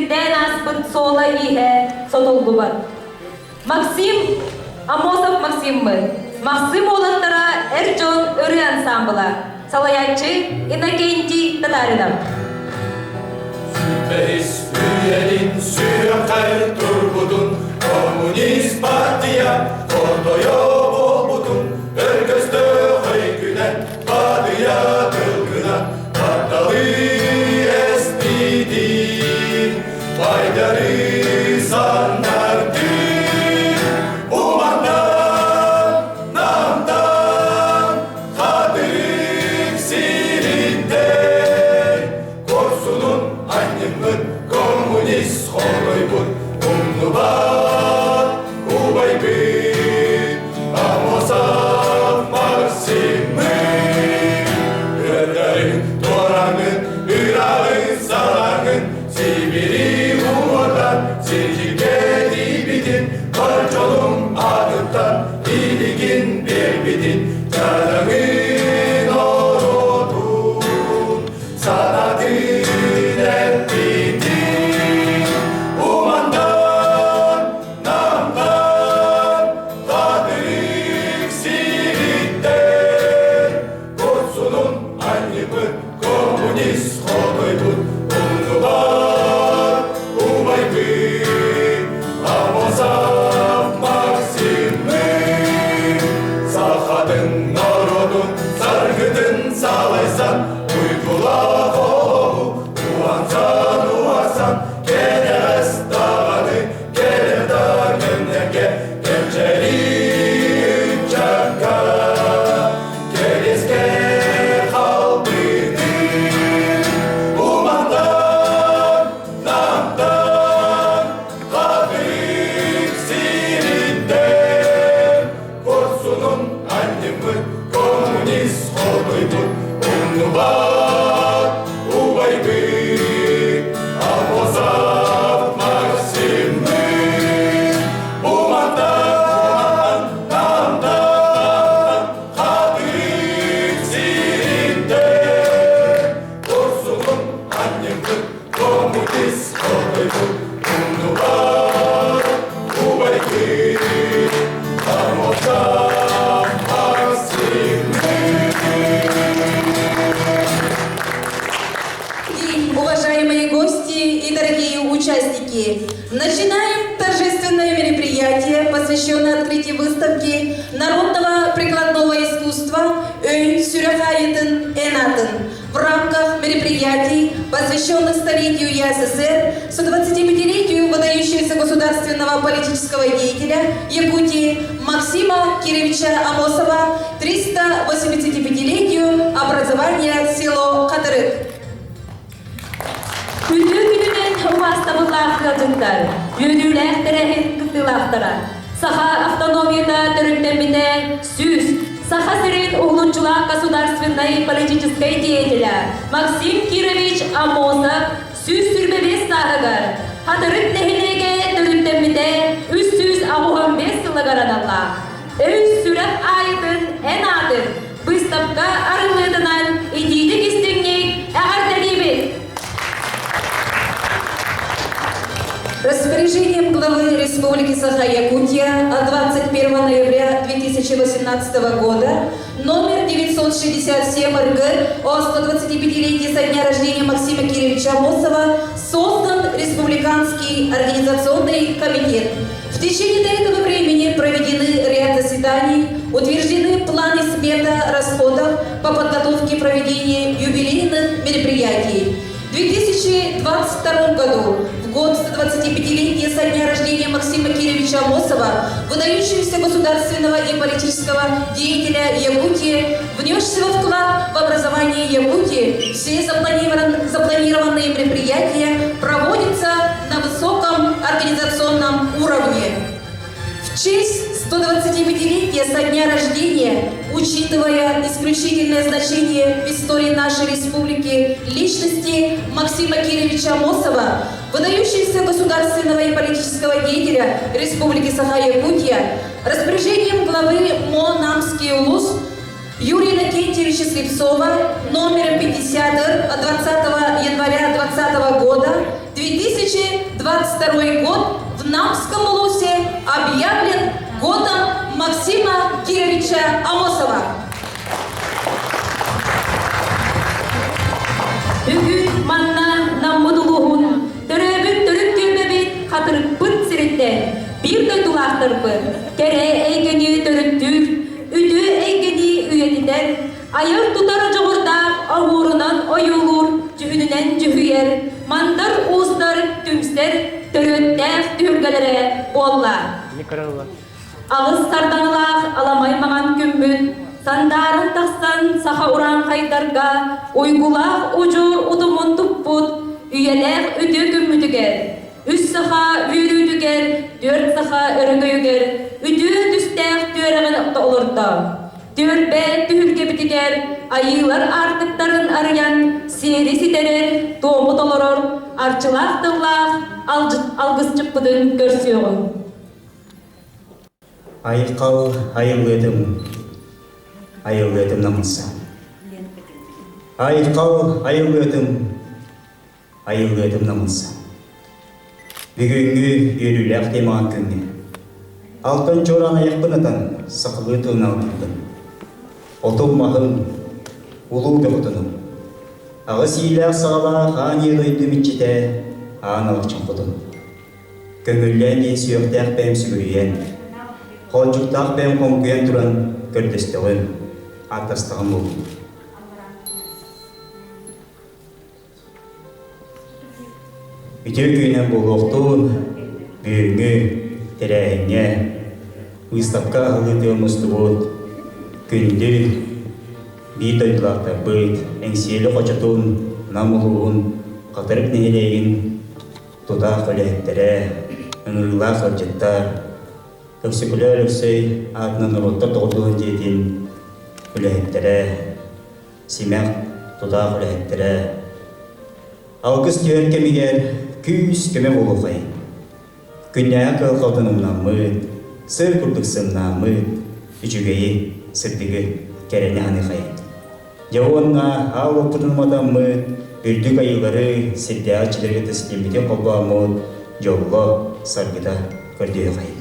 сирдээн ааспыт суола-ииһэ сотуллубат. Максим Аммосов Максиммыт, Махсым уолаттара эр дьон ырыа ансаамбыла, салайааччы Иннокентий Татаринов. Бэһис үйэлин сүрэххэр турбутун, коммунист партия хотойо буолбутун, өргөстөөх өйгүнэн бадыйа тылгынан тапталы эспитин, байдары саннардын, умандан, намтан, хатырык сириттэн, Корсунун анньыммыт коммунист хоруйбут умнубат убайбыт Амосов Максиммыт Ыдарын туораҥын ыраҕын салаҥын Сибири уотан сирдьиккэ тиийбитин бар дьонум аатыттан илигин биэрбитин Чараҥын оротун санатын эппитин Умандан, намтан, хатырык сириттэн Курсунун анньыбыт коммунист хотойбут Умнубат убайбыт Амосов Максиммыт Сахатын народун саргытын салайсан Уйгулаах олоҕу уһансан-уһарсан кэнэҕэс даҕаны кэлэр да кэмнэргэ кэмчэри ыччакка кэриэскэ халбытын умантан намтан хатык сириттэн Хорсунун анньыммыт коммунист хотойбут умнубат убайбыт Амосов Максиммыт умантан намтан хатык сириттэн Хорсунун анньыммыт коммунист хотойбут умнубат убайбыт Амосов Максиммыт Уважаемые гости и дорогие участники, начинаем торжественное мероприятие, посвященное открытию выставки народного прикладного искусства «Өй сүрэх айытын эн аатыҥ» в рамках мероприятий, посвященных столетию ЯССР, 125-летию выдающегося государственного политического деятеля Якутии Максима Кировича Амосова, 385-летию образования село Хатырык. Күндү күнүнэн убаастабыллаах ыалдьыттар, үөрүүлээх тэрээһин кыттыылаахтара, Саха автономията төрүттэммитэ 100, Саха сирин уһулуччулаах государственнай политическай деятеля Максим Кирович Амосов 125 сааһыгар Хатырык нэһилиэгэ төрүттэммитэ 385 сылыгар аналлаах Өй-сүрэх аайытын эн аатын быыстапка арыллыытынан итиитик истиҥник эҕэрдэлиибит! Распоряжением главы Республики Саха-Якутия от 21 ноября 2018 года номер 967 РГ о 125-летии со дня рождения Максима Кировича Амосова создан Республиканский организационный комитет. В течение до этого времени проведены ряд заседаний, утверждены планы смета расходов по подготовке и проведению юбилейных мероприятий. В 2022 году, в год 125-летия со дня рождения Максима Кировича Амосова, выдающегося государственного и политического деятеля Якутии, внесшего вклад в образование Якутии, все запланированные мероприятия проводятся на высоком организационном уровне. В честь 125-летия со дня рождения, учитывая исключительное значение в истории нашей республики личности Максима Кировича Амосова, выдающегося государственного и политического деятеля Республики Саха-Якутия, распоряжением главы МО Намский улус Юрия Иннокентьевича Слепцова номером 50 от 20 января 2020 года. 2022 год в Намском улусе объявлен годом Максима Кировича Амосова. Бүгүн манна Наммыт улууһун төрөөбүт төрүт түөлбэбит хатырыкпыт сириттэн биир дойдулаахтарбыт кэрэ эйгэни төрүттүүр, үтүө эйгэни үйэтитэр, айар-тутар дьоҕурдаах оһуорунан ойуулуур, дьүһүнүнэн дьүһүйэр, мандар уустар түмсэр төрүөттээх түһүлгэлэрэ буолла. Алыс сардаҥалаах аламай маҥан күммүт сандааран тахсан саха урааҥхайдарга уйгулаах удьуор утумун туппут үйэлээх үтүө күммүтүгэр, үс саха үөрүүтүгэр, түөрт саха өрөгөйүгэр үтүө түстээх түөрэҕин олордо. Түөлбэ түһүлгэбитигэр айыылар аартыктарын арыйан сиэри ситэрэр, туому толорор арчылаах тыллаах алгысчыппытын көрсүөҕүҥ. Айхал айыллыатым, айыллыатым намынса. Айхал айыллыатым, айыллыатым намынса. Бүгүҥҥү үөрүүлээх темаҕа күҥҥэ Алтан чуораан айахпын атан сахалыы тылын алтырдым. Отум-маһым, улуу бөҕөтөнүм. Аҕыс иилээх саҕалаах аан ийэ дойдум иччитэ аан алчын хотун. Көҥүллээн диэн сүөхтээх бэйэм сүгүрүйэн, хоолдьуктаах бэйэм хоҥкуйан туран көрдөстөҕүм, ааттастаҕым буоллун. Үтүө күнүнэн буолуохтун, бүгүҥҥү тэрээһиҥҥэ выставка аһыллыытыгар мустубут күндү биир дойдулаахтарбыт Эҥсиэли хочотун, Нам улууһун Хатырык нэһилиэгин тутаах үлэһиттэрэ, ыҥырыылаах ыалдьыттар, Өксөкүлээх Өлөксөй аатынан норуоттар доҕордоһун дьиэтин үлэһиттэрэ, симэх тутаах үлэһиттэрэ, алгыс түһэр кэмигэр күүс-көмө буолуоххай. Күннээҕи кыһалҕабытын умнаммыт, сыр курдук сымнааммыт, үчүгэйи, сырдыгы, кэрэни аныхай. Дьэ уонна аал уоппутун уматаммыт, үрдүк айыылары, сирдээҕи иччилэргэ тэстиммитин холбооммут, дьолло, саргыта көрдүөхэй.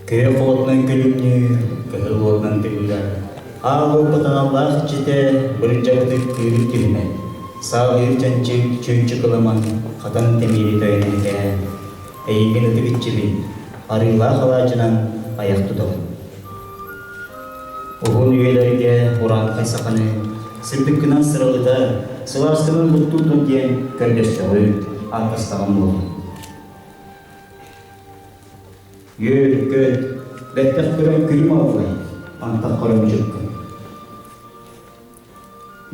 Күөх уотунан күлүмнүүр, кыһыл уотунан тыгыырар, аал уоппут аналлаах иччитэ бырдьабытык тыырын түһүмэн, саалыыр чанчык чүүнчүк ыламан хатан тэмиэри тойон эһэкээн, эйигин ытык иччибин, арыылаах алаадьынан айах тутабын. Уһун үйэлэргэ урааҥхай саханы сырдыккынан сыралыта, сылааскынан куттуу диэн көрдөстөҕүн, ааттастаҕым буоллун. Үөр-көт, бэттэх көрөн күлүм аллай, антах көрөн чыккын.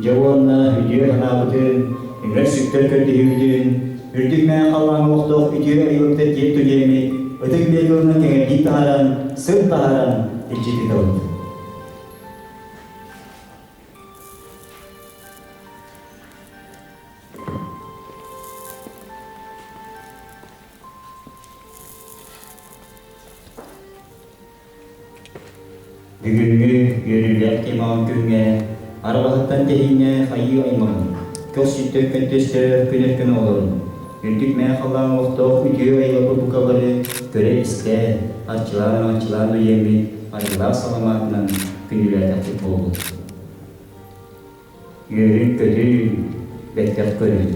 Дьэ уонна үтүө санаабытын, үҥэр-сүктэр көрдөһүүбүтүн, үрдүк мээн халлааҥҥа олохтоох үтүө айылгыта диэн түгэми ытык биэ тылынан кэҥэрдии таһааран, сыр таһааран илдьи тутабыт. Бүгүҥҥү үөрүүлээх темаҕын күҥҥэ арҕаһыттан тэһиинэ хайыы аймаҕын, көхсүттэн көнтөстөр күн өркөн оҕолорун, үрдүк мээн халлаан олохтоох үтүө айылҕа букалары көрө-истэ, арчылаан-аҥаччылаан уйаммыт арыылаах саламаатынан күндүлээтэхпит буоллун. Үөрүү-көтүү, бэттэх көрүү.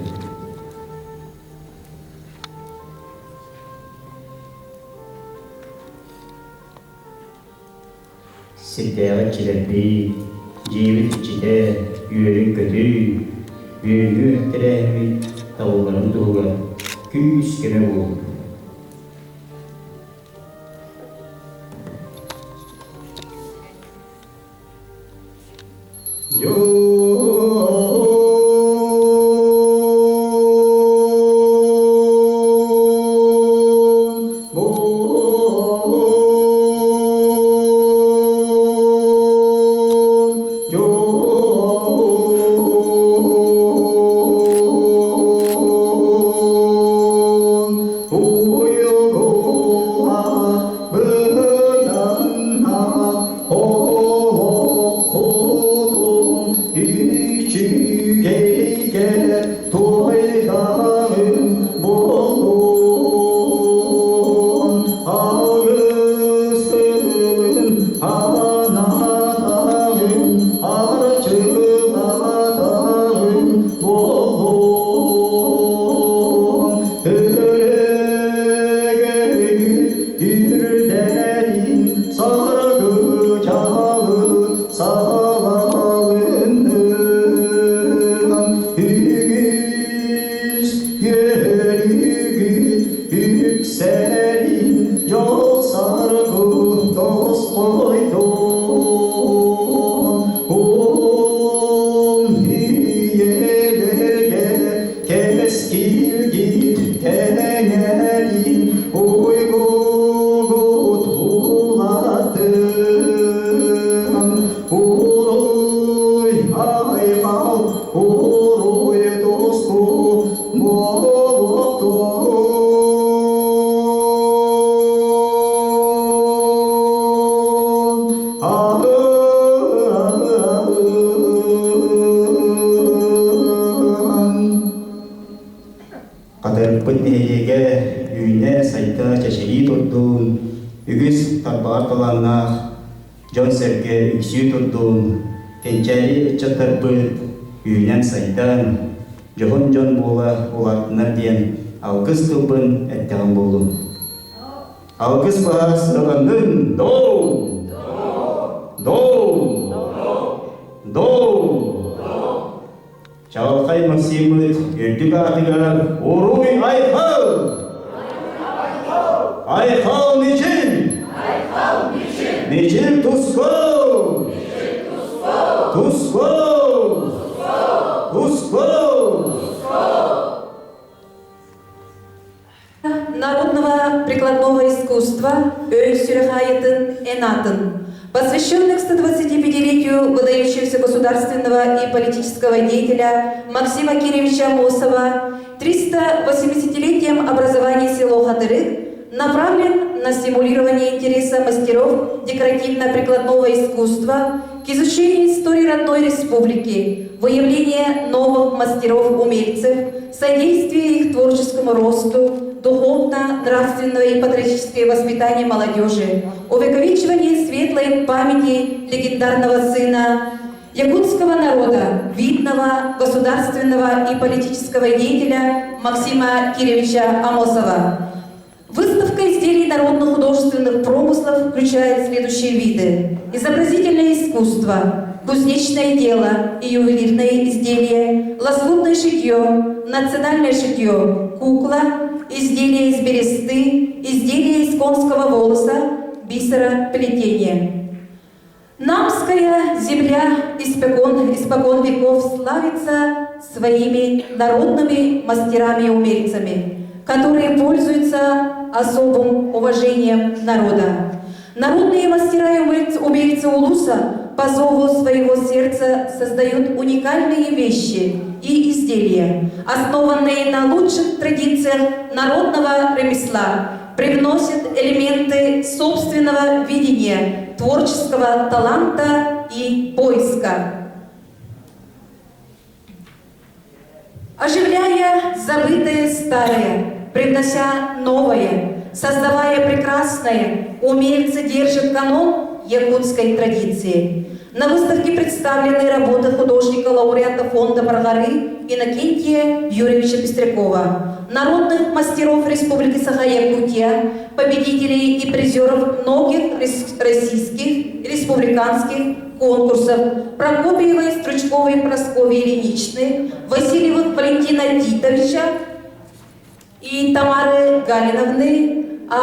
Сирдээҕи иччилэрбит, дьиэбит иччитэ, үөрүү-көтүү, үөрүү тэрээһиммит табылларын туһугар күүс-көмө буолуҥ. Үчүгэйгэ туойдаҕым буолуон, Алгысым анаатаҕым, арчылаатаҕым буолуон. Өрөгөйү үрдэрин саргычалы саҕаланным үгүс үөрүүгүт үксэлин дьол саргы тосхойдун ун үйэлэргэ кэскилгит кэҥэрин уйгугут улатын уруй айхал уруй туску буолуохтун Хатырыкпыт нэһилиэгэ үүнэ-сайда чэчирии турдун, үгүс тарбаҕар талааннаах дьон-сэргэ үксүү турдун, кэнчээри ыччаттарбыт үүнэн-сайдан, дьоһун дьон буола улааттынар диэн алгыс тылбын эттэҕим буоллун. Алгыс баһа сыраланнын! Доо! Доо! Доо! Чаҕылхай Максиммыт үрдүк аатыгар уруй айхал! Айхал Мичил! Мичил Тускул! Тускул! Тускул! Народного прикладного искусства Өй Сүрэх Энатын, посвященных 125-летию выдающегося государственного и политического деятеля Максима Киревича Мосова, 380-летием образования село Хатырык, направлен на стимулирование интереса мастеров декоративно-прикладного искусства к изучению истории родной республики, выявление новых мастеров-умельцев, содействие их творческому росту, духовно-нравственное и патриотическое воспитание молодежи, увековечивание светлой памяти легендарного сына якутского народа, видного государственного и политического деятеля Максима Киревича Амосова. Выставка изделий народных художественных промыслов включает следующие виды. Изобразительное искусство, кузнечное дело и ювелирные изделия, лоскутное шитье, национальное шитье, кукла, изделия из бересты, изделия из конского волоса, бисера, плетения. Намская земля испокон, испокон веков славится своими народными мастерами и умельцами, которые пользуются особым уважением народа. Народные мастера и умельцы Улуса по зову своего сердца создают уникальные вещи и изделия, основанные на лучших традициях народного ремесла, привносят элементы собственного видения, творческого таланта и поиска. Оживляя забытое старое, привнося новое, создавая прекрасное, умельцы держат канон якутской традиции. На выставке представлены работы художника-лауреата фонда Баргары Иннокентия Юрьевича Пестрякова, народных мастеров Республики Саха-Якутия, победителей и призеров многих российских, республиканских конкурсов Прокопьевой, Стручковой, Прасковьи Ильиничны, Васильевых Валентина Титовича и Тамары Галиновны,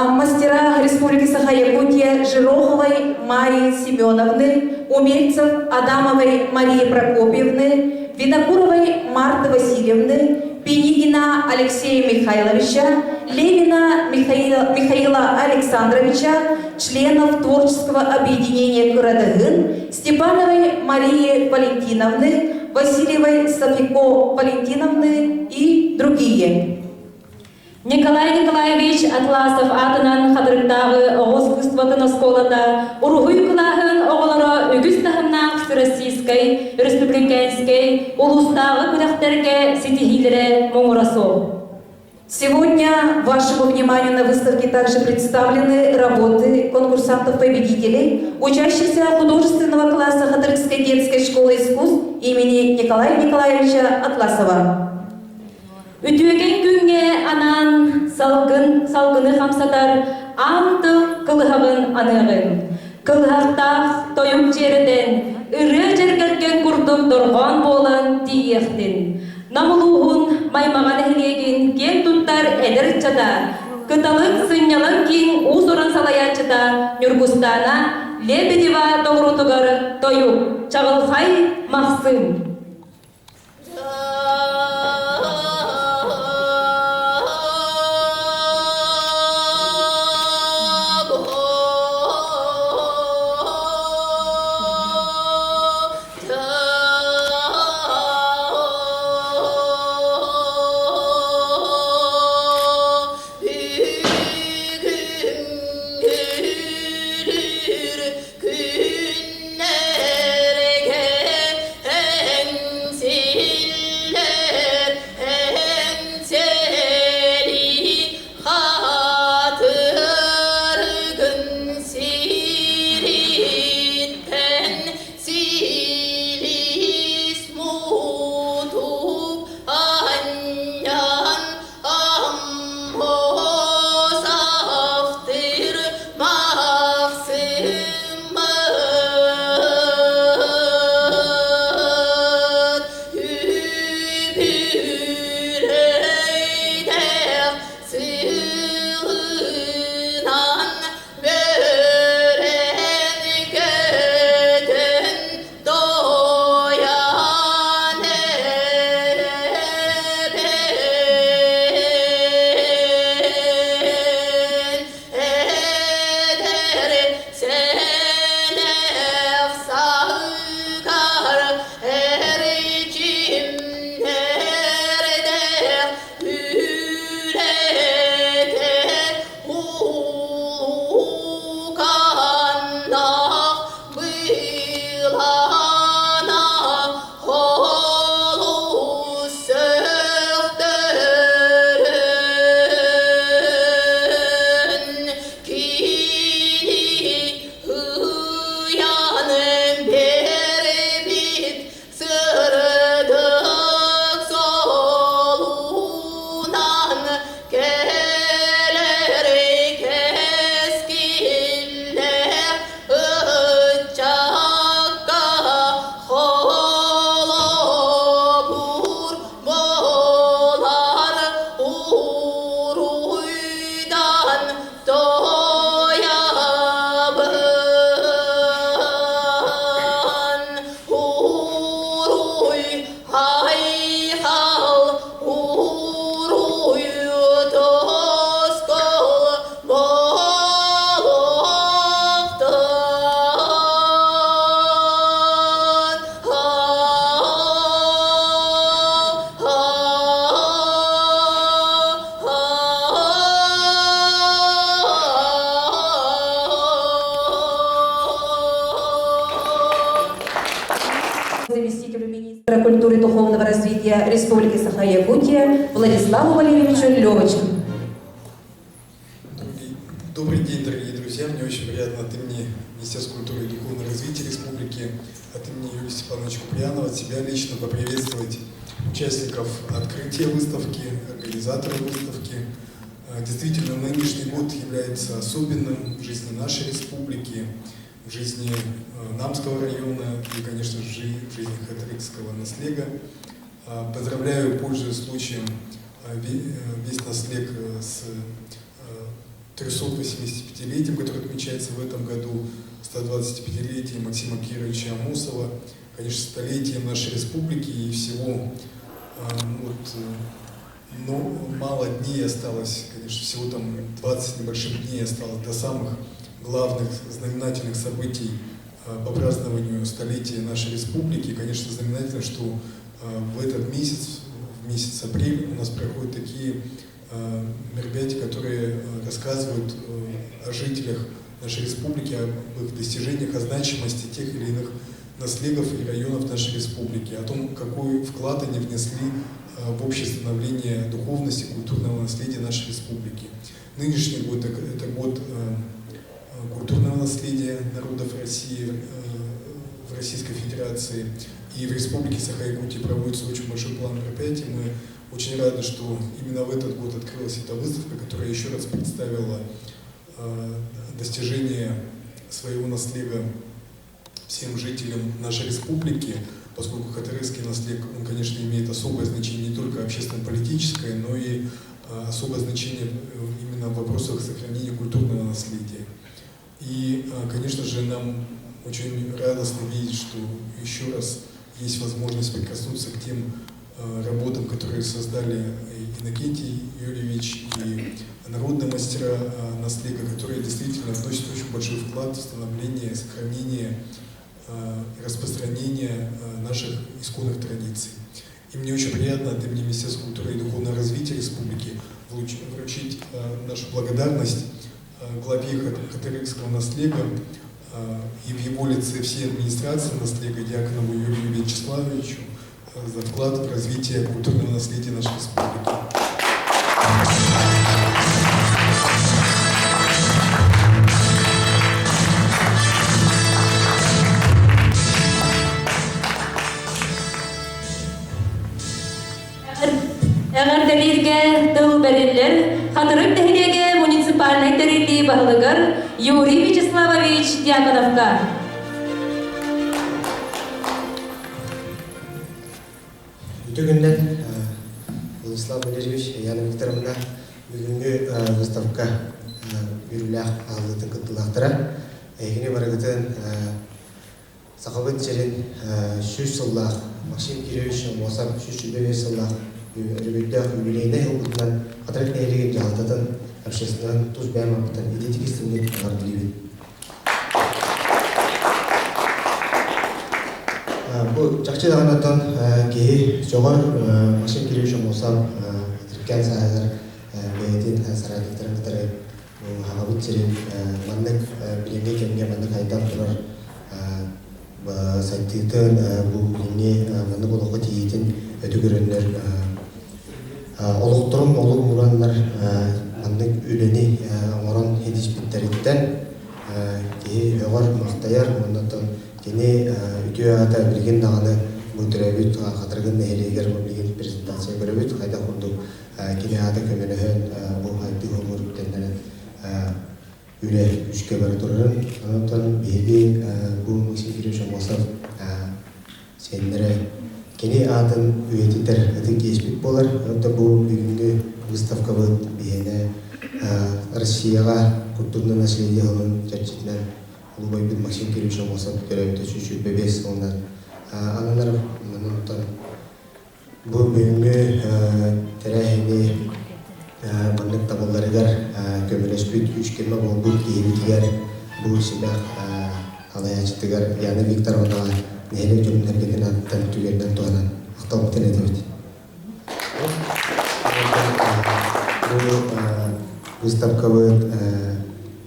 мастера Республики Саха-Якутия Жироховой Марии Семеновны, умельцев Адамовой Марии Прокопьевны, Винокуровой Марты Васильевны, Пенигина Алексея Михайловича, Левина Михаила, Михаила Александровича, членов творческого объединения «Кырадыгын», Степановой Марии Валентиновны, Васильевой Софико Валентиновны и другие. Николай Николаевич Атласов аатынан Хатырыктааҕы оҕо искусствотын оскуолата уруһуй кылааһын оҕолоро үгүс таһымнаах всероссийскай, республиканскай, улуустааҕы күрэхтэргэ ситиһиилэрэ муҥура суох. Сегодня вашему вниманию на выставке также представлены работы конкурсантов-победителей, учащихся художественного класса Хатырыкской детской школы искусств имени Николая Николаевича Атласова. Үтүөкэн күҥҥэ анаан салгын салгыны хамсатар аан тыл кылыһаҕын аныаҕыҥ. Кылыһахтаах тойук дьиэрэтэн, ырыа дьэргэлгэн курдук дорҕоон буолан тиийиэхтин. Нам улууһун Маймаҕа нэһилиэгин киэн туттар эдэр ыччата, Кыталык сынньалаҥ киин уус-уран салайааччыта Ньургустаана Лебедева толоруутугар тойук, чаҕылхай Махсыым. Күннэргэ эҥсиллэр эҥсэли хатыргын сириттэн силис мутук анньан Аммосавтыр Махсыммыт үпүрөйдэх сыһынан бөрен көтөн Тоян эрэбин эдэр сэнэх саһыгар эрчимнэрдээх үлэтэ улууканнаах Былана олус сөхтөрөн кини ыйан бербит сырдык солунан кэлэр кэскиллээх ыччакка холобур буолар уруйдан тоойабын уруй айхал уруй тоскол Заместителю министра культуры и духовного развития Республики Саха-Якутия Владиславу Валерьевичу Левочкину. Добрый день, дорогие друзья. Друзья, мне очень приятно от имени Министерства культуры и духовного развития республики, от имени Юрия Степановича Куприянова, от себя лично поприветствовать участников открытия выставки, организаторов выставки. Действительно, нынешний год является особенным в жизни нашей республики, в жизни Намского района и, конечно же, в жизни Хатырыкского наслега. Поздравляю, пользуясь случаем, весь наслег с 385-летием, которое отмечается в этом году, 125-летием Максима Кировича Амосова, конечно, столетием нашей республики и всего вот, но мало дней осталось, конечно, всего там 20 небольших дней осталось до самых главных знаменательных событий по празднованию столетия нашей республики. Конечно, знаменательно, что в этот месяц, в месяц апрель, у нас проходят такие мероприятия, которые рассказывают о жителях нашей республики, об их достижениях, о значимости тех или иных наслегов и районов нашей республики, о том, какой вклад они внесли в общее становление духовности, культурного наследия нашей республики. Нынешний год – это год культурного наследия народов России в Российской Федерации. И в Республике Саха-Якутия проводится очень большой план мероприятий. Мы очень рады, что именно в этот год открылась эта выставка, которая еще раз представила достижения своего наслега всем жителям нашей республики, поскольку Хатырыкский наслег, он, конечно, имеет особое значение не только общественно-политическое, но и особое значение именно в вопросах сохранения культурного наследия. И, конечно же, нам очень радостно видеть, что еще раз есть возможность прикоснуться к тем работам, которые создали Иннокентий Юрьевич и народные мастера наслега, которые действительно вносят очень большой вклад в становление, сохранение и распространение наших исконных традиций. И мне очень приятно от имени Министерства культуры и духовного развития республики вручить нашу благодарность главе Хатырыкского наслега и в его лице всей администрации наслега Диаконову Юрию Вячеславовичу за вклад в развитие культурного наследия нашей республики. Эҕэрдэлииргэ тыл бэриллэр Хатырык нэһилиэгэ муниципальнай тэриллии баһылыгар Юрий Вячеславович Дьяконовка. Үтө күннэн Владислав Валерьевич, Яна Викторовна бүгүҥҥү выставка үөрүүлээх аһыллыытын кыттыылаахтара. Эһигини барыгытын Сахабыт сирин 100 сыллаах Максим Кирович Аммосов 125 сыллаах өрөгөйдөөх юбилейнай ылбытынан Хатырык нэһилиэгин дьаһалтатын общественнан тус бэйэм ааппыттан ититик истиҥник эҕэрдэлиибин. Бу чахчы даҕаны оттон киһи сөҕөр Максим Кирович Аммосов этиркээн сааһыгар бэйэтин соратниктарын кытары Аҕабыт сирин маннык билиҥҥи кэмҥэ маннык айдан турар сайдыытын, бу билиҥҥи маннык олоххо тиийиитин өтө көрөннөр олохторун олук уураннар маннык үлэни оҥорон ситиспиттэриттэн киһи өҕөр, махтайар уонна оттон кини үтүө аата билигин даҕаны бу төрөөбүт Хатырыгын нэһилиэгэр бу билигин презентация көрөбүт хайдах курдук Кини аата көмөлөһөн бу хайдыы хомуур үктэннэрэн үлэ күүскэ бара турарын. Онтон биһиги бу Максим Кирович Аммосов сиэннэрэ кини аатын үйэтитэр ытык иэспит буолар. Онтон бу бүгүҥҥү выставкабыт биһиэнэ Россияҕа культурное наследие сылын чэрчитинэн улубайбыт Максим Кирович Аммосов төрөөбүтэ 125 сылынан ананар. Онтон Бу бүгүҥҥү тэрээһини маннык табылларыгар көмөлөспүт күүс-көмө буолбут киһибитигэр бу симэх салайааччытыгар Яна Викторовнаҕа нэһилиэк дьонун эргэтин ааттан түгэнинэн туһанан махталбытын этэбит. Бу выставкабыт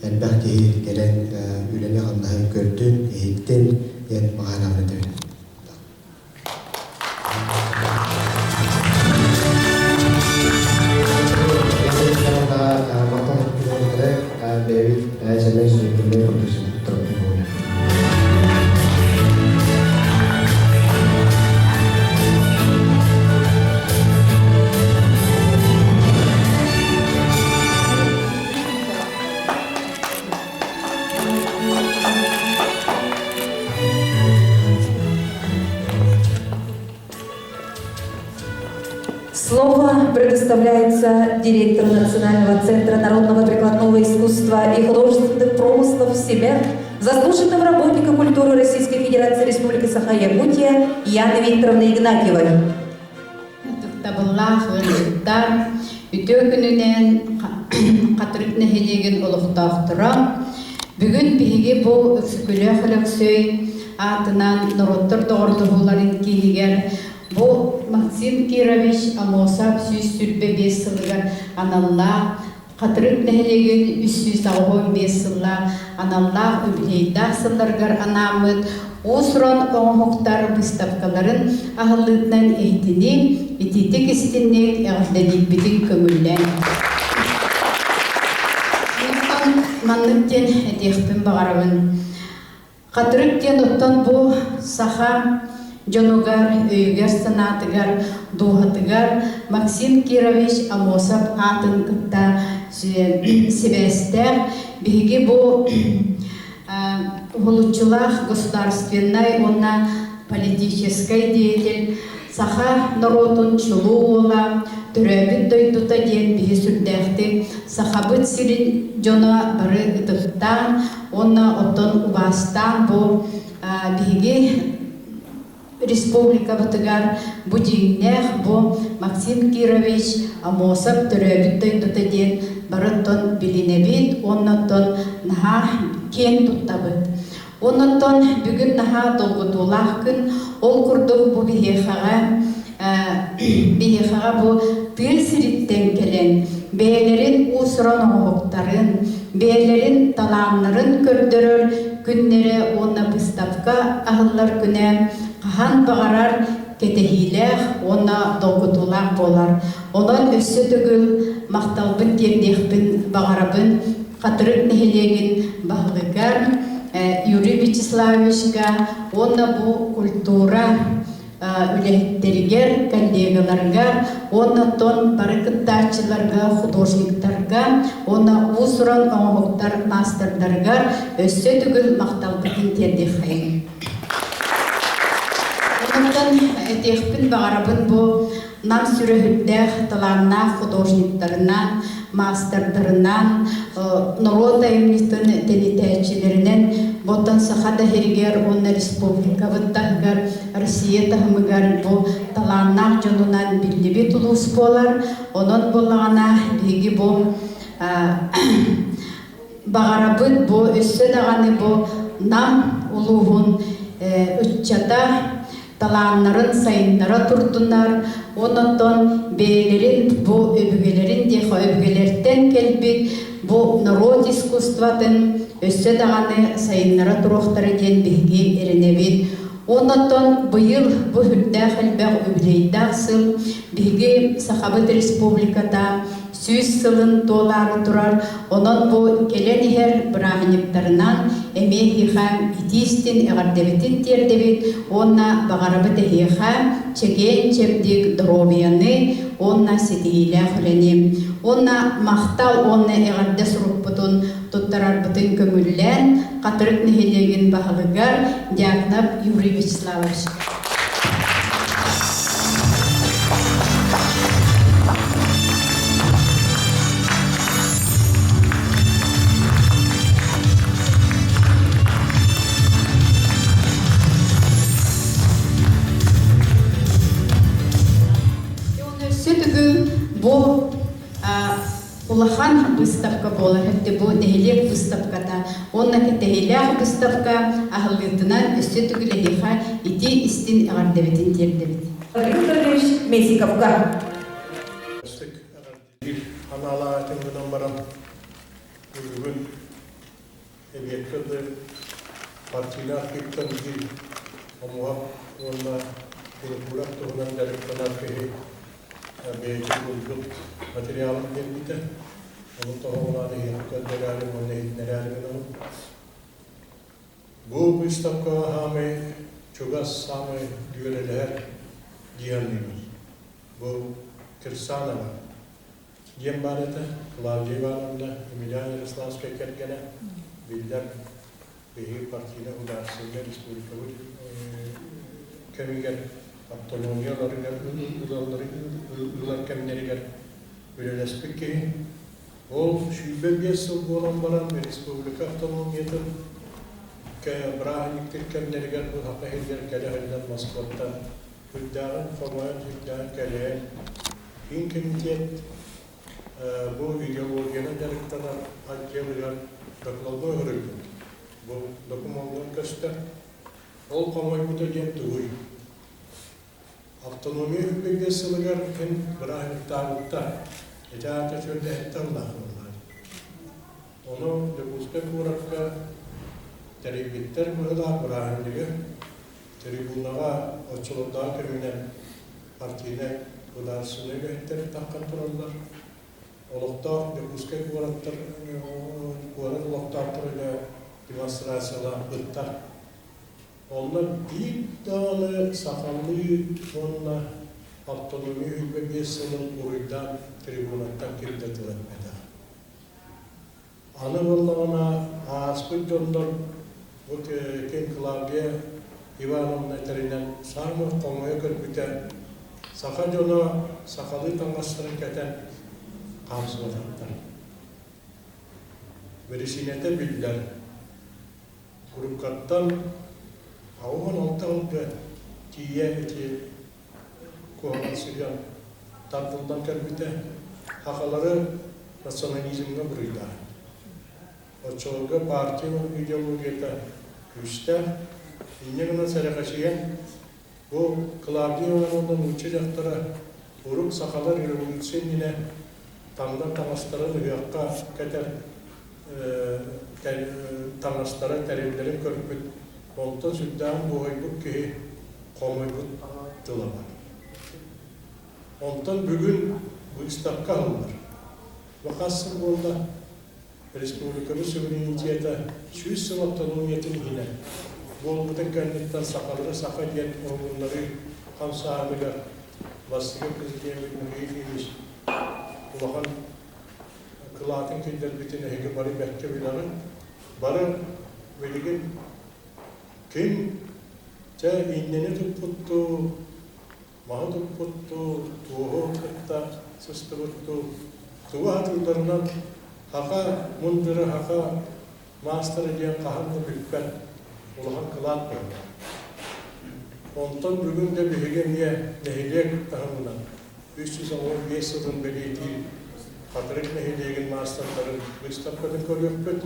элбэх киһи кэлэн үлэни-хамнаһы көрдүн, иһиттин диэн баҕанаабын этэбин. Бэйэбит сэмэй. Слово предоставляется директору Национального центра народного прикладного искусства и художественных промыслов «Семер», заслуженного работника культуры Российской Федерации Республики Саха-Якутия Яны Викторовны Игнатьевой. Ытыктабыллаах ыалдьыттар, үтүө күнүнэн Хатырык нэһилиэгин олохтоохторо. Бүгүн биһиги бу Өксөкүлээх Өлөксөй аатынан норуоттар доҕордоһууларын киинигэр бу Максим Кирович Аммосов 125 сылыгар аналлаах Хатырык нэһилиэгин 385 сыллаах аналлаах үбүлүөйдээх сылларыгар анааммыт уус-уран оҥоһуктар быыстапкаларын аһыллыытынан иһитини итиитик истинник эҕэрдэлиирбитин көҥүллээн. Онтон маннык диэн этиэхпин баҕарабын. Хатырык диэн оттон бу саха дьонугар, өйүгэр-санаатыгар, дууһатыгар Максим Кирович Аммосов аатын кытта сибээстээх. Биһиги бу уһулуччулаах государственнай уонна политическай деятель саха норуотун чулуу уола, төрөөбүт дойдута диэн биһи сүрдээхтик Сахабыт сирин дьоно бары ытыктаан уонна оттон убаастаан бу биһиги республикабытыгар бу дьиҥнээх бу Максим Кирович Аммосов төрөөбүт дойдута диэн бары оттон билинэбит уонна оттон наһаа киэн туттабыт. Оннуттан бүгүн наһаа долгутуулаах күн. Ол курдук бу биһиэхэҕэ биһиэхэҕэ бу тыа сириттэн кэлэн бэйэлэрин уус-уран оҥоһуктарын, бэйэлэрин талааннарын көрдөрөр күннэрэ уонна быыстапка аһыллар күнэ хаһан баҕарар кэтэһиилээх уонна долгутуулаах буолар. Онон өссө төгүл махталбын тиэрдиэхпин баҕарабын Хатырык нэһилиэгин баһылыгар Юрий Вячеславовичка уонна бу культура үлэһиттэригэр, коллегаларыгар уонна оттон бары кыттааччыларга, художниктарга уонна уус-уран оҥоһуктар маастардарыгар өссө төгүл махталбытын тиэрдиэххэйиҥ. Онтон этиэхпин баҕарабын бу Нам сүрөһүрдээх талааннаах художниктарынан, маастардарынан, норуот айымньытын тэнитээччилэринэн Ботан Саха да уонна республикабыт таһыгар, Россия таһымыгар бу талааннаах дьонунан биллибит улуус буолар. Онон буоллаҕына биһиги бу баҕарабыт бу өссө даҕаны бу Нам улууһун ыччата талааннарын сайыннара турдунар, онон бэйэлэрин бу өбүгэлэрин диэхэ өбүгэлэртэн кэлбит бу норуот искусствотын өссө даҕаны сайыннара туруохтара диэн биһиги эрэнэбит. Онон быйыл бу сүрдээх элбэх үбүлүөйдээх сыл биһиги Сахабыт Республиката 100 сылын туолаары турар, онон бу кэлэн иһэр бырааһынньыктарынан эмиэ эһиэхэ итии-истин эҕэрдэбитин тиэрдэбит уонна баҕарабыт эһиэхэ чэгиэн-чэбдик доруобуйаны уонна ситиһиилээх үлэни уонна махтал уонна эҕэрдэ сурукпутун туттарарбытын көҥүллээн Хатырык нэһилиэгин баһылыгар Дьяконов Юрий Вячеславович. Өссө төгүл бу улахан выставка буолар эбит бу нэһилиэк выставката уонна кэтэһиилээх выставка аһыллыытынан өссө төгүл эһиэхэ ити истин эҕэрдэбитин тиэрдэбит. Викторович Месиковка. Анаалаах гынан баран бүгүн эбиэккэ да партийнай архивтан биир омуһах уонна култуура туһунан дьарыктанар киһи бэйэтин булбут материалын биэрбитэ. Ону тоһоҕолоон иһин көрдөрөөрү уонна иһитиннэрээри гынабын. Бу выставкаҕа саамай чугас, саамай дьүөрэлэһэр дии саныыбын. Бу Кирсанова диэн баар этэ, Клавдия Ивановна, Емельян Ярославскай кэргэнэ, биллэр биһиги партийнай ударсыыга республикабыт кэмигэр. Автономияларыгар ылар кэмнэригэр үлэлэспит киһи. Ол 25 сыл буолан баран республика автономиятын бырааһынньыктыыр кэмнэригэр бу Саха сиригэр кэлэ сылдьан Москваттан сүрдээҕин хомойон сүрдээҕин кэлэйэн Киин комитет бу идеологиянан дьарыктанар отделыгар докладной суруйбут. Бу докумуоҥҥа көстөр. Ол хомойбута диэн тугуй? Автономия 25 сылыгар ким бырааһынньыктаабыттар, ити аата чөллөһүттэн улаатыллар. Ону Дьокуускай куоракка тэрийбиттэр быһыылаах бырааһынньыгы трибунаҕа оччолордоох кэминэн партийнай государственнай үлэһиттэр таххан тураллар. Олохтоох Дьокуускай куораттар куорат олохтоохторо дьэ демонстрациялаабыттар. Онно биир даҕаны сахалыы уонна автономия 25 сылын уруйдаан трибунаттан ким да тыл эппэтэх. Аны буоллаҕына ааспыт дьоннор бу ким Клавдия Ивановна этэринэн саамай хомойо көрбүтэ саха дьоно сахалыы таҥастарын кэтэн хаамсыбатахтар. Бирисиинэтэ биллэр. Куруккаттан 86 сылга тиийэ ити куһаҕан сыһыан тардыллан кэлбитэ, сахалары национализмҥа буруйдаан. Оччолорго партия идеологията күүстээх, инньэ гынан сэрэхэчийэн, бу Клавдия Ивановна нуучча дьахтара урук сахалар революция иннинэ таҥнар таҥастарын ыһыахха кэтэр таҥастара тэриллэрин көрбүт, онтон сүрдээҕин буоһуйбут киһи хомуйбут тыла бар. Онтон бүгүн быыстапка аһыллар. Бу хас сыл буолла? Республикабыт суверенитета 100 сыл автономиятын иһинэн буолбутун кэнниттэн сахалары саха диэн уһугуннарыы хамсааһыныгар бастакы президеммит Михаил Ильич улахан кылаатын киллэрбитин эһиги бары бэркэ билэҕит. Бары билигин ким чэ иннэни туппуттуу, маһы туппуттуу, туоһу кытта сыстыбыттуу, тугу сатыылларынан хаха мындыры хаха маастара диэн хаһан да бүппэт улахан кылаат буолла. Онтон бүгүн да биһиги эмиэ нэһилиэк таһымынан 315 сылын бэлиэтиир Хатырык нэһилиэгин маастардарын быыстапкатын көрүөхпүт.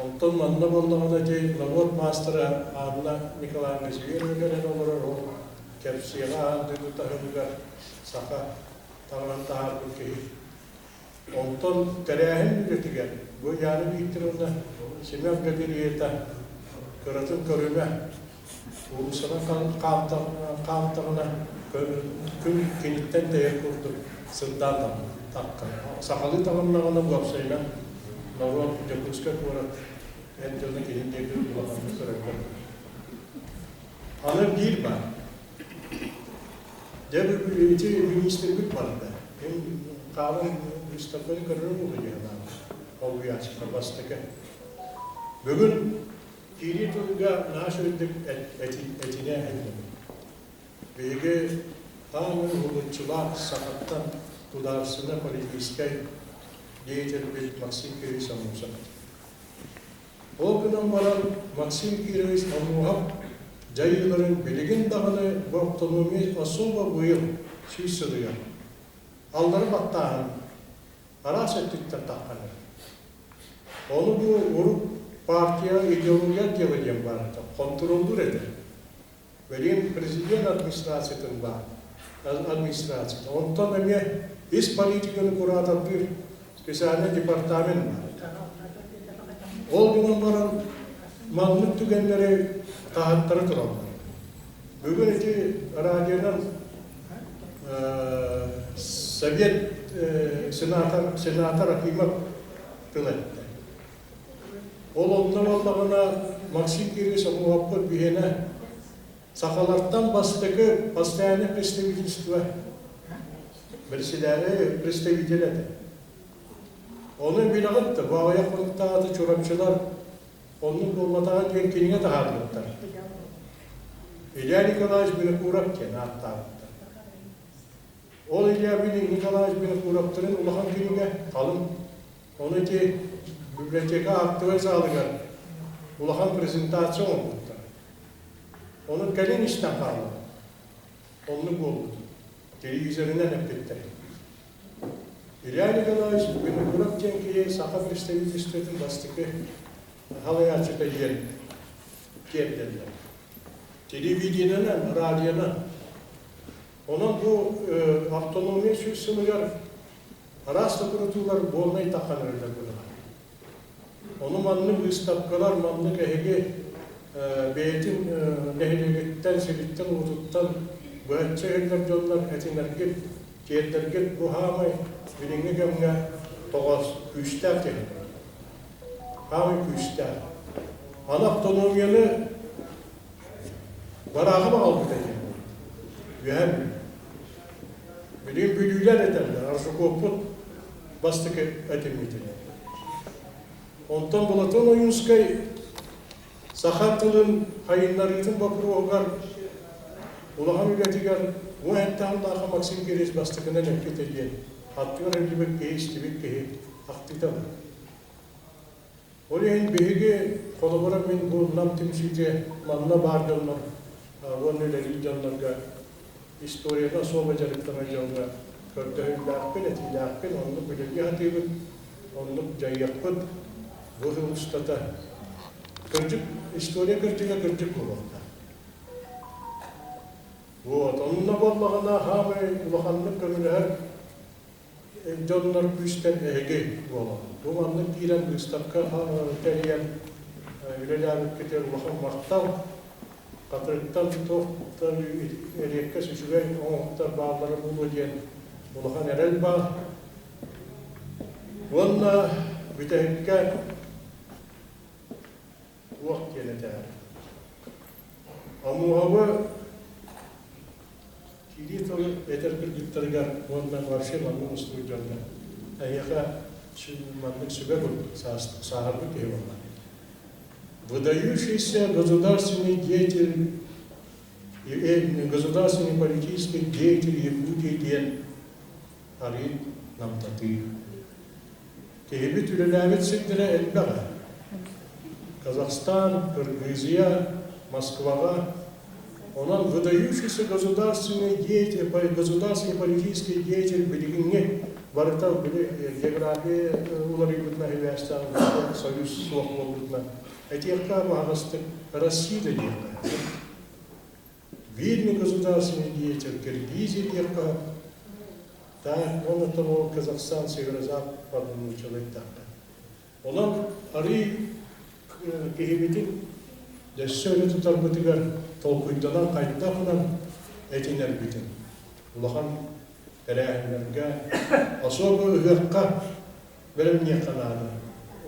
Онтон манна буоллаҕына ити норуот маастара Анна Николаевна Зверева кэлэн олорор, ол кэпсиэҕэ аан дойду таһымыгар саха таҥаран таһаарбыт киһи. Онтон тэрээһин үлэтигэр бу Яна Викторовна Семен галереята кыратын көрүмэ уулуссанан хаамтаҕына күн киниттэн тэйэр курдук сырдаан тахха. Сахалыы таҥыннаҕына уопсайынан норуот Дьокуускай куорат эр дьоно кини диэки улаханнык көрөллөр. Аны биир баар. Дьэ ити министрбит барда. Мин хаалан выставканы көрөрүм буолуо дии санаабыт. Холбуйааччыта бастакы. Бүгүн киирии тылга наш үрдүк этинэ этинэбит. Биһиги таамы уһулуччулаах сахаттан государственнай политическай деятельбит Максим Кирович Амусов. Ол гынан баран Максим Кирович Амуһап дьайыыларын билигин даҕаны бу автономия особо быйыл 100 сылыгар аллары баттааһын араас өттүттэн тахханар. Ону бу урук партия идеология отдела диэн баар этэ, хонтуруоллуур этэ. Билигин президент администрациятын баар, администрацията. Онтон эмиэ ис политиканы куратордыыр специальный департамент баар. Ол гынан баран маннык түгэннэри таһаттара тураллар. Бүгүн ити радионан Совет сенатор, сенатор Акимов тыл эттэ. Ол онно буоллаҕына Максим Кириллович Омуһаппыт биһиэнэ сахалартан бастакы постоянное представительство председатель представитель этэ. Ону билэҕит да, бу аҕыйах хонуктааҕыта чурапчылар оннук буолбатаҕа диэн кинигэ таһаарбыттар. Илья Николаевич Винокуров диэн ааттаабыттар. Ол Илья Николаевич Винокуровтарын улахан кинигэ халыҥ. Ону ити библиотека актовай залыгар улахан презентация оҥорбуттар. Ону кэлин истэн хааллым. Оннук буолбут. Телевизорынан эппиттэр. Илья Николаевич Винокуров диэн киһи саха представительствотын бастакы халайааччыта диэн тиэрдэллэр. Телевидениенэн, радионан. Онон бу автономия сүүс сылыгар араас токурутуулар буолнай таххан эрэллэр буолар. Ону маннык быыстапкалар, маннык эһиги бэйэтин нэһилиэгиттэн, сириттэн-уотуттан быһаччы иһиллэр дьоннор этинэргит, тиэрдэргит бу хаамай билиҥҥи кэмҥэ тоҕоос күүстээх киһи. Хаамай күүстээх. Аны автономияны барааҕы баҕалбыта диэн. Үөһэн Билигин бүлүүлэр этэллэр, Аржакоппут бастакы этиммитин. Онтон Платон Ойуунскай саха тылын хайыннарыытын боппуруоһугар улахан үлэтигэр бу эттээх Максим Кириллович бастакынан эппитэ диэн аттыгар ыллыбыт киһи истибит киһи ахтыыта бар. Ол иһин биһиги холобура мин бу Нам түмсүүтэ манна баар дьоннор уонна үлэлиир дьоннорго историяны особо дьарыктанар дьоҥҥо көрдөһүүлээхпин, этиилээхпин, оннук үлэлии сатыыбыт, оннук дьайыахпыт бу сыл устата. Кырдьык, история кырдьыга кырдьык буолуохтаах. Вот, онно буоллаҕына хаамай улаханнык көмөлөһөр дьоннор күүстэр эһиги буолан. Бу маннык киирэн быыстапка тэрийэн үлэлээбиккитигэр улахан махтал. Хатырыктан туохтан эриэккэс үчүгэй оҥоһуктар бааллара буолуо диэн улахан эрэл баар. Уонна бүтэһиккэ туох диэн этээр. Омуоһабы киирии тылы этэр кыргыттарыгар уонна вообще маннык устудьуоннар эһиэхэ маннык сүбэ курдук сааһырбыт киһи буолла. Выдающийся государственный деятель государственный политический деятель Якутии диэн арыы намтатыы. Киһибит үлэлээбит сирдэрэ элбэҕэ. Казахстан, Кыргызия, Москваҕа. Онон выдающийся государственный деятель, государственный политический деятель билигиҥҥи барыта били география уларыйбытынан сибээстээх союз суох буолбутунан этиэххэ аһаҕастык Россия да диэххэ. Видный государственный деятель Киргизия диэххэ Так, он того Казахстан северо-западный человек Онон арыы киһибитин өссө өрө тутарбытыгар толкуйданан хайдахынан этинэрбитин улахан тэрээһиннэргэ, особо ыһыахха бэлэмниэххэ наада.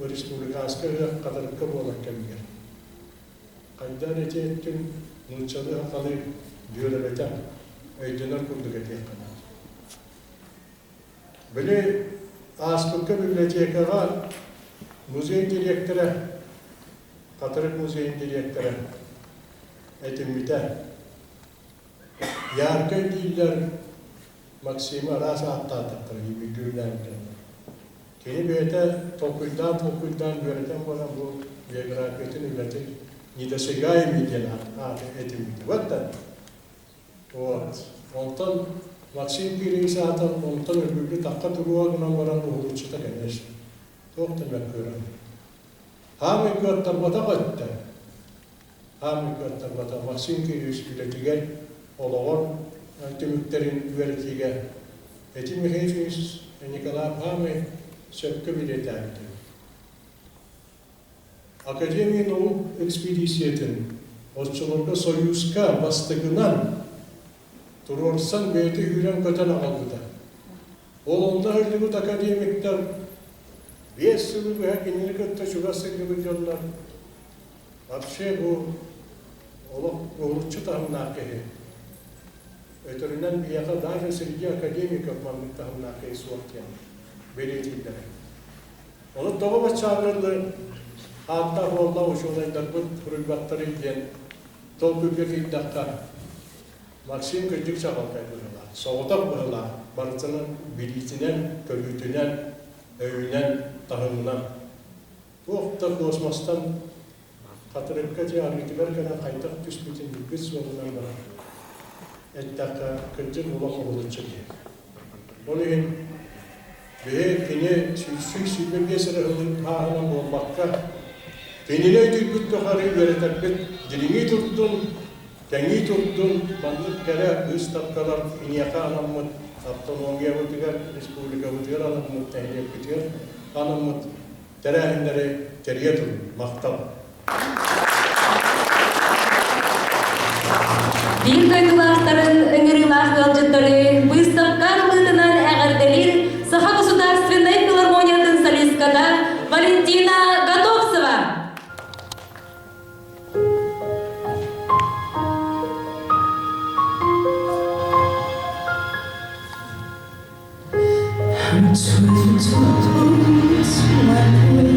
Республиканскай ыһыах хатырыкка буолар кэмигэр. Хайдах ити өттүн нууччалыы сахалыы дьүөрэлэтэн өйдөнөр курдук этиэххэ наада. Били ааспыкка библиотекаҕа музей дириэктэрэ, Хатырык музейын дириэктэрэ этиммитэ. Яркай дииллэр Максимы араас ааттаатахтара бииргэ Кини бэйэтэ толкуйдаан-толкуйдаан үөрэтэн баран бу биографиятын үлэтин недосягаемый диэн ааты этиммитэ. Вот да. Вот. Онтон Максим Кириллович аата онтон өлбүккэ тахха туруга гынан баран уһулуччута конечно. Туох да мөккүөрэ. Хаамый кыаттарбатах өттө. Хаамый кыаттарбатах Максим Кириллович үлэтигэр, олоҕор түмүктэрин үөрэтиигэ Эти Михайлович Николай Хаамый сөпкө билиэтээбитэ. Академия наук экспедициятын оччолорго Союзка бастакынан туруорсан бэйэтэ үүрэн-көтөн аҕалбыта. Ол онно сылдьыбыт академиктар 5 сылы быһа кинини кытта чугас сылдьыбыт дьоннор вообще бу олох уһулуччу таһымнаах киһи. Өтөрүнэн биһиэхэ даже среди академиков маннык таһымнаах киһи суох диэн бэлиэтииллэрэ. Ону тоҕо баччааҥҥа дылы ааттаах уоллаах учуонайдарбыт суруйбаттарый диэн. Толкуйга киирдэххэ, Максим кырдьык чаҕылхай быһыылаах, соҕотох быһыылаах, барытынан билиитинэн, көрүүтүнэн, өйүнэн, таһымынан. Туох да космостан хатырыкка дьэ арыытыгар кэлэн хайдах түспүтүн билбит суолунан баран эттэххэ, кырдьык олох уһулуччу киһи. Ол иһин биһи кини 125 эрэ сааһынан буолбакка, кинини өйдүүрбүт тухары үөрэтэрбит дириҥии турдун, кэҥии турдун, маннык кэрэ быыстапкалар киниэхэ анаммыт автономиябытыгар, республикабытыгар анаммыт, нэһилиэкпитигэр анаммыт тэрээһиннэри тэрийэ турун. Махтал! Биир дойдулаахтарын ыҥырыылаах ыалдьыттары быыстапка арыллыытынан эҕэрдэлиир Саха государственнай филармониятын солистката Валентина Готовцева. I'm trying to lose my way.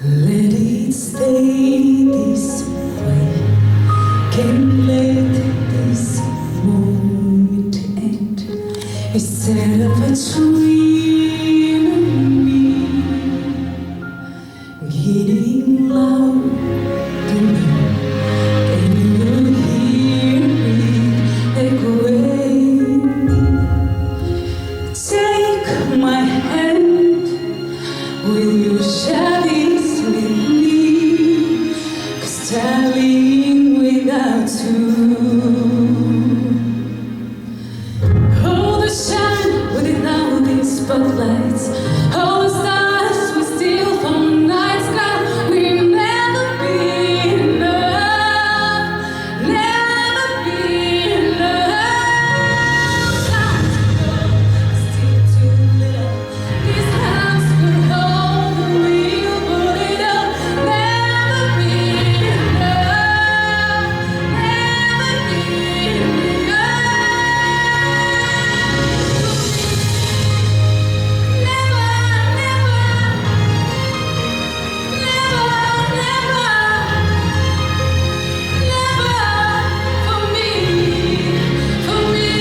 Let it stay this way. Can't let this moment end. Instead of a dream in me getting loud now. Can you hear me echoing? Take my hand, will you share this with me? 'Cause darling, without you, all the shine within all these spotlights, all the stars we steal from the night sky, will never be enough, never be enough. Time to go, still too little. These hands could hold the wheel, but it'll never be enough, never be enough. Never, never, never, never, never for me, for me.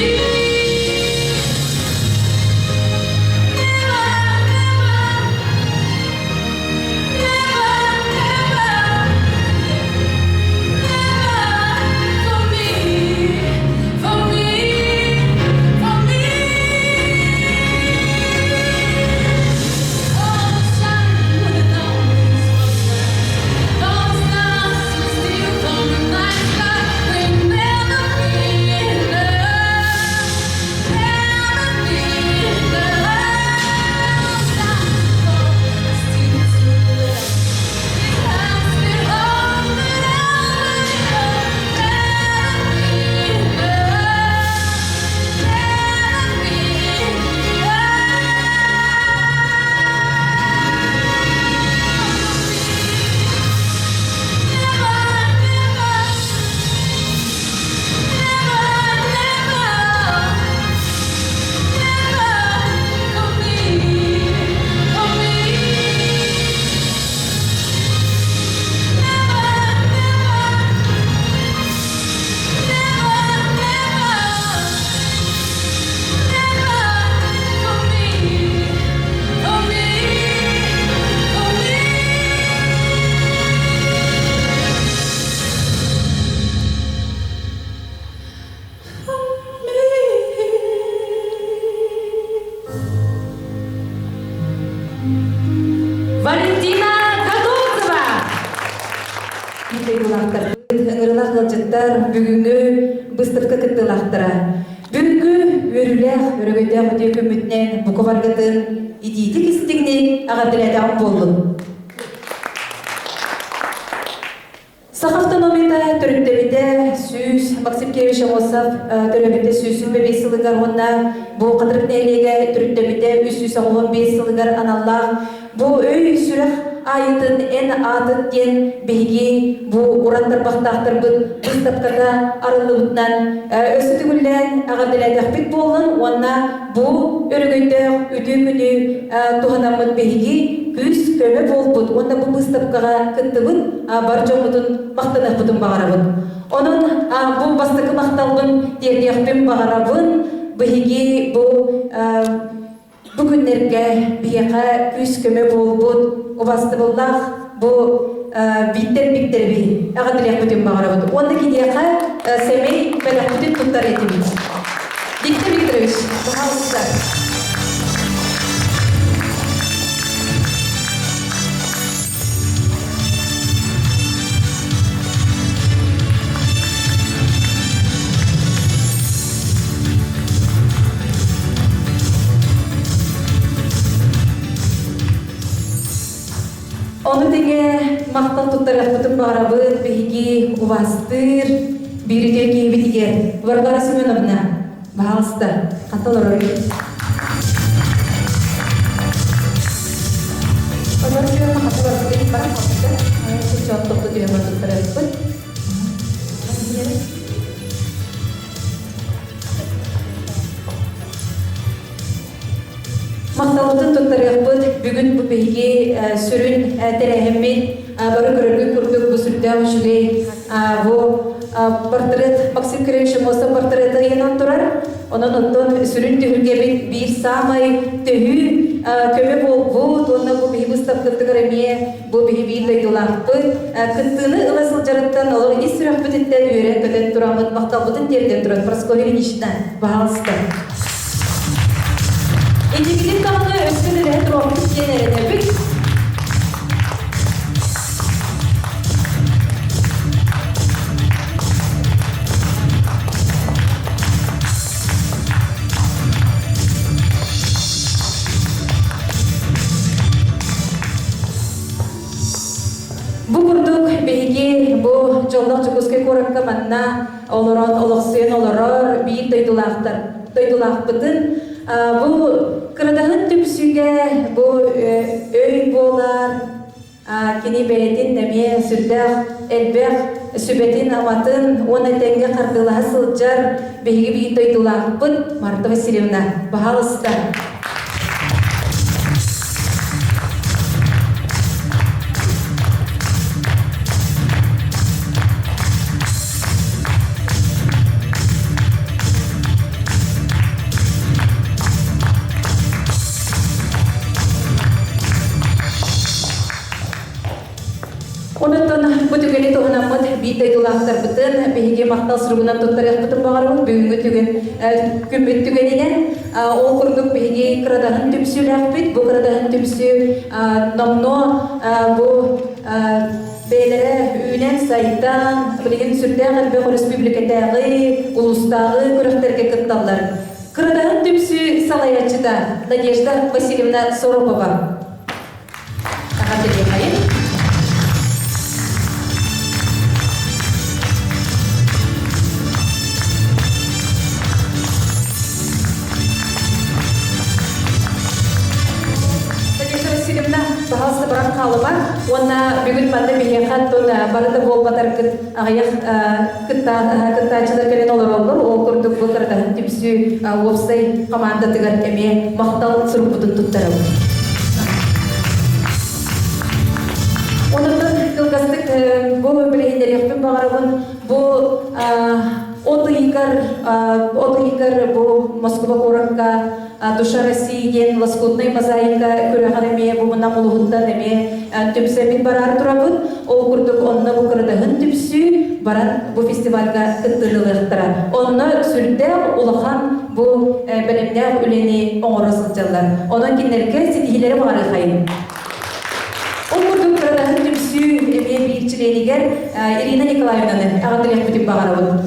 Never, never, never, never, never for me, for me, for me. All the shine without these spotlights, all the stars we steal from the night sky will never be enough, never be enough. Time to go, still too little. These hands will hold it all, never be enough, never be enough. Never, never, never, never, never for me, for me. Never, never, never, never, never for me, for me, for me. For me. Валентина Готовцева! Ыҥырыылаах ыалдьыттар бүгүҥҥү быыстапка кыттыылаахтара. Бүгүҥҥү үөрүүлээх, өрөгөйдөөх үтүө күммүтүнэн бука барыгытын итиитик истиҥник эҕэрдэлээтэҕим буоллун. Саха автономията төрүттэммитэ 100 Максим Кирович Аммосов төрөөбүтэ 125 сылыгар уонна бу Хатырык нэһилиэгэ төрүттэммитэ 385 сылыгар аналлаах бу өй сүрэх. аайытын эн аатын диэн биһиги бу уран тарбахтаахтарбыт быыстапката арыллыбытынан өссө төгүллээн эҕэрдэлээтэхпит буоллун уонна бу өрөгөйдөөх үтүө күнү туһанаммыт биһиги күүс-көмө буолбут уонна бу быыстапкаҕа кыттыбыт бар дьоммутун махтаныахпытын баҕарабыт. Онон бу бастакы махталбын тиэрдиэхпин баҕарабын. Биһиги бу Бу күннэргэ биһиэхэ күүс-көмө буолбут убастыбыллаах бу Бииктэр Бииктэрэби эҕэрдэлиэхпитин баҕарабыт. Уонна киниэхэ сэмэй бэлэхпитин туттар этибит. Виктор Викторович, пожалуйста. Ону тэҥэ махтал туттарыахпытын баҕарабыт биһиги убаастыыр биир үтүө киһибитигэр Варвара Семеновна, пожалуйста, хата олорор. Варвара Семеновна хата барбытын баран хаалбыта. Чочоот тохту түһэн барбыттарыахпыт. Махталбытын туттарыахпыт. Бүгүн бу биһиги сүрүн тэрээһиммит бары көрөргүт курдук бу сүрдээх үчүгэй бу портрет Максим Кирович Амосов портрета ыйанан турар. Онон оттон сүрүн түһүлгэбит биир саамай төһүү көмө буолбут уонна бу биһи быыстапкабытыгар эмиэ бу биһи биир дойдулаахпыт кыттыыны ыла сылдьарыттан олох ис сүрэхпититтэн үөрэн-көтөн тураммыт махталбытын тиэрдэн туран Прасковья Ильинична, пожалуйста. Инникитин даҕаны өссө үлэһит туруохпут диэн эрэнэбит. Бу курдук биһиги бу дьоллоох Дьокуускай куоракка манна олорон олохсуйан олорор биир дойдулаахтар дойдулаахпытын бу кырадаһын түмсүүгэ бу өй буолар кини бэйэтин эмиэ сүрдээх элбэх сүбэтин-аматын уонна тэҥҥэ хардыылаһа сылдьар биһиги биир дойдулаахпыт Марта Васильевна, пожалуйста. Онон бу түгэни туһанаммыт биир дойдулаахтарбытын биһиги махтал суругунан туттарыахпытын баҕарабыт бүгүҥҥү түгэн күммүт түгэнинэн ол курдук биһиги кырадаһын түмсүүлээхпит бу кырадаһын түмсүү номнуо бу бэйэлэрэ үүнэн сайдан билигин сүрдээх элбэх өрөспүүбүлүкэтээҕи улуустааҕы күрэхтэргэ кытталлар кырадаһын түмсүү салайааччыта Надежда Васильевна Соропова Надежда Васильевна, пожалуйста, баран хаалыма. Уонна бүгүн манна биһиэхэ оттон бары да буолбатаргыт аҕыйах кыттааччылар кэлэн олороллор. Ол курдук бу кыратаһын түмсүү уопсай командатыгар эмиэ махтал сурукпутун туттарабыт. Онон кылгастык бу билиһиннэриэхпин баҕарабын. Бу от ыйыгар от ыйыгар бу Москва куоракка Душа России диэн лоскутнай мозаика күрэҕэр эмиэ бу мына улуһуттан эмиэ түмсэммит бараар турабыт. Ол курдук онно бу кырадаһын түмсүү баран бу фестивальга кыттыылыахтара. Онно сүрдээх улахан бу бэлэмнээх үлэни оҥоро сылдьаллар. Онон кинилэргэ ситиһиилэри баҕарыахайын. Ол курдук кырадаһын түмсүү эмиэ биир чилиэнигэр Ирина Николаевнаны эҕэрдэлиэхпитин баҕарабыт.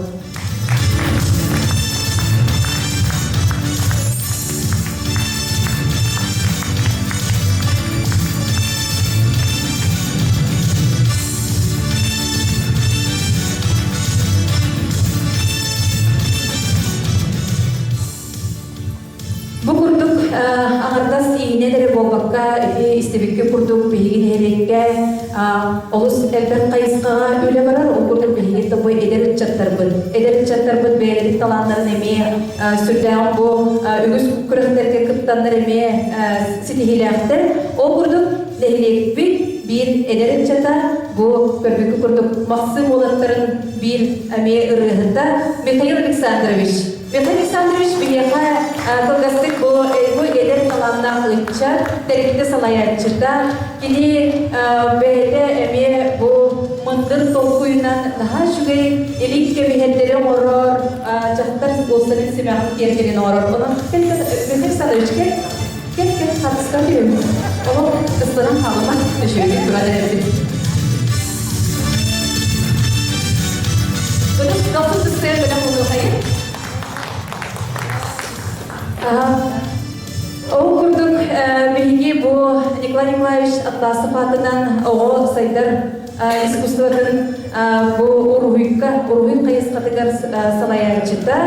Бу курдук аҥардас иинэн эрэ буолбакка, ити истибиккэ курдук биһиги нэһилиэккэ олус элбэх хайысхаҕа үлэ барар. Ол курдук биһиги тобой эдэр ыччаттарбыт, эдэр ыччаттарбыт бэйэлэрин талааннарын эмиэ сүрдээҕин бу үгүс күрэхтэргэ кыттаннар эмиэ ситиһиилээхтэр. Ол курдук нэһилиэкпит биир эдэр ыччата бу көрбүккэ курдук Махсым уолаттарын биир эмиэ ырыаһыта Михаил Александрович. Михаил Александрович биһиэхэ кылгастык бу бу эдэр талааннаах ыччат тэрилтэ салайааччыта. Кини бэйэтэ эмиэ бу мындыр толкуйунан наһаа үчүгэй илин кэбиһэрдэри оҥорор, дьахтар уостарын симэҕин киэргэлин оҥорор. Онон Михаил Александрович кэл кэл кэл хатыста түһүм. Олох ыстанан хаалыма үчүгэйдик туран эрэбит. Ытыс дохсун тыстыан бэлэх уонуохайын. Ол курдук биһиги бу Николай Николаевич Атласов аатынан оҕо сайдар искусствотын бу уруһуйка, уруһуй хайысхатыгар салайааччыта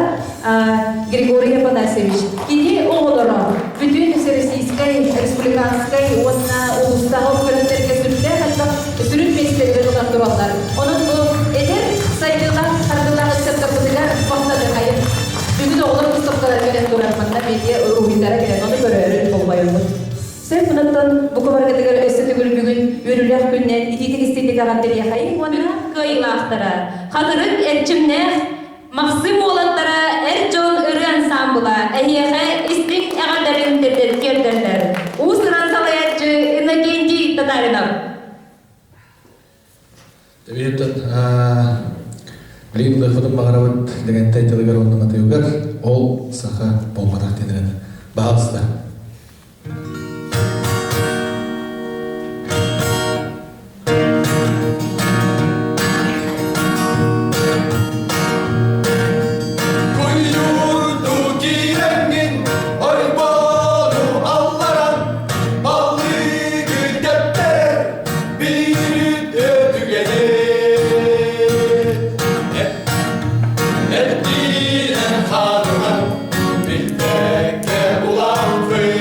Григорий Афанасьевич. Кини оҕолоро бүтүн Всероссийскай, республиканскай уонна улуустааҕы күрэхтэргэ сүрдээх элбэх сүрүн миэстэлэри ылан тураллар. Онон бу эдэр сайдыылаах хардыылаах ыччаттарбытыгар махтаныхайын. Бүгүн оҕолор выставкалар кэлэн турар, манна медиа уруһуйдара кэлэн ону көрөөрү болҕойоммут. Сөп мынаттан бу кубаргытыгар өссө төгүл бүгүн үөрүүлээх күннэн итиитик истиҥник эҕэрдэлиэхэйиҥ уонна Кыайыылаахтара Хатырык эрчимнээх Махсым уолаттара эр дьон ырыа ансаамбыла эһиэхэ истиҥ эҕэрдэлэрин тиэрдэллэр. Уус-уран салайааччы Иннокентий Татаринов. Эбиэттэн билигин ылыахпытын баҕарабыт Лэгэнтэй тылыгар уонна матыыбыгар ол саха буолбатах диэн баһаалыста. Куйуурду киирэҥҥин ойбону алларан балыгы тэптэрэр биир үтүгэни Эттиинэн хаанынан билбэккэ улааппыт.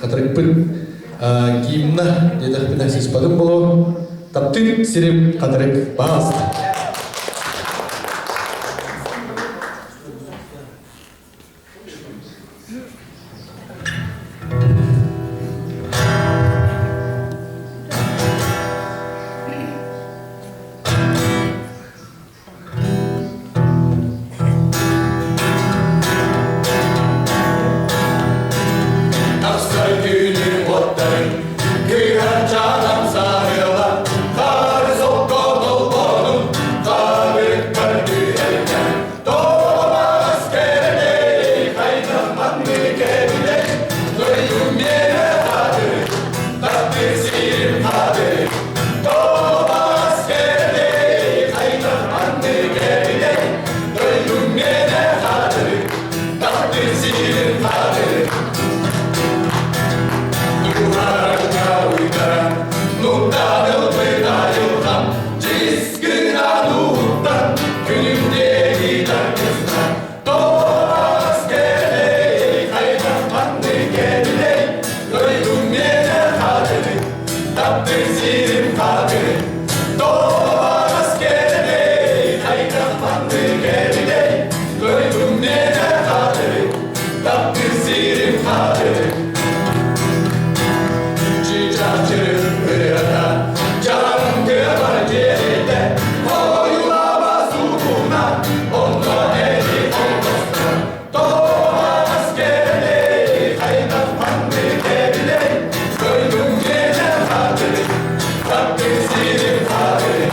Хатырыкпыт гимна диэтэхпинэ сыыспатым буолуо. Таптыыр сирим Хатырык баҕаста. Тахсар түүнүн уоттарын, кыһарчаанам саарыала, хаар солко толбонун, хаарыккар түһэргэ, тоҕомас кэрэлэй, хайдах маннык эбитэй, дойдум миэнэ хатыры, таптыыр сирим хатыры, тоҕомас кэрэлэй, хайдах маннык эбитэй, дойдум миэнэ хатыры, таптыыр сирим хатыры. Духарга уйдаран, нуктанылбыт айылҕам, дьис гынан уһуктан, күнүмдээги даргыстан, тоҕус кэлэй, хайдах маннык эбитэй, дойдум миэнэ хатыры, таптыыр сирим хатыры, тоҕус кэлэй, хайдах маннык эбитэй, дойдум миэнэ хатыры, таптыыр сирим хатыры. Чычачырын ырыата, дьаҥкыабар дьиэритэ, ойулаба сукуна, онно эри холкостор. Тоҕус кэлэй, хайдах маннык эбилэй, дойдум киэнэ хатыры, таптыыр сирим хатыры.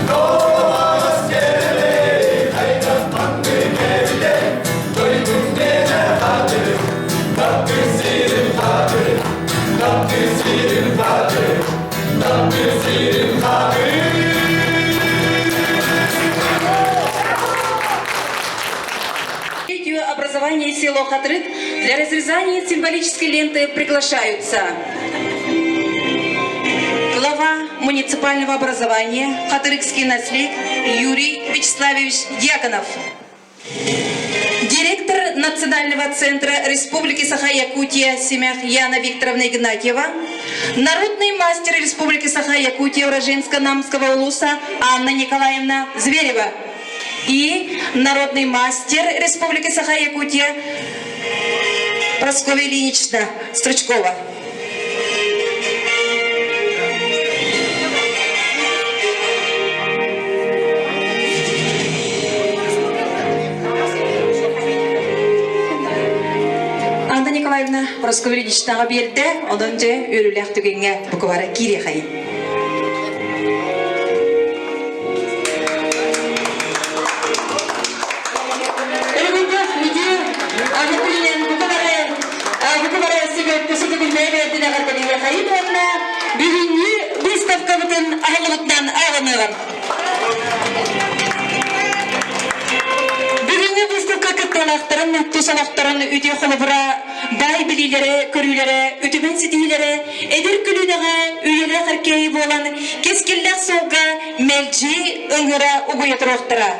Тоҕус кэлэй, хайдах маннык эбилэй, дойдум киэнэ хатыры, таптыыр сирим хатыры, таптыыр сирим хатыры, таптыыр сирим хатыры. Образование село Хатырык для разрезания символической ленты приглашаются глава муниципального образования Хатырыкский наследник Юрий Вячеславович Дьяконов, директор Национального центра Республики Саха-Якутия Семях Яна Викторовна Игнатьева, народный мастер Республики Саха-Якутия Уроженска-Намского улуса Анна Николаевна Зверева и народный мастер Республики Саха-Якутия Прасковья Ильинична Стручкова. Анна Николаевна Прасковья Ильиничнаҕа биэрдэ, онон дьэ үөрүүлээх түгэҥҥэ букубара киириэхэйин. Өрөгөйдөөх үтүө күнүнэн бука бары бука бары ситибилбэйэ эҕэрдэлиэхэйин уонна бүгүҥҥү выставкабытын аһылыбытынан ааҕыныаҕын. Бүгүҥҥү выставка кыттыылаахтарын тус олохторун үтүө холобура баай билиилэрэ, көрүүлэрэ, үтүмэн ситиһиилэрэ эдэр көлүөнэҕэ үйэлээх эркээйи буолан кэскиллээх суолга мэлдьи ыҥыра угуйа туруохтара.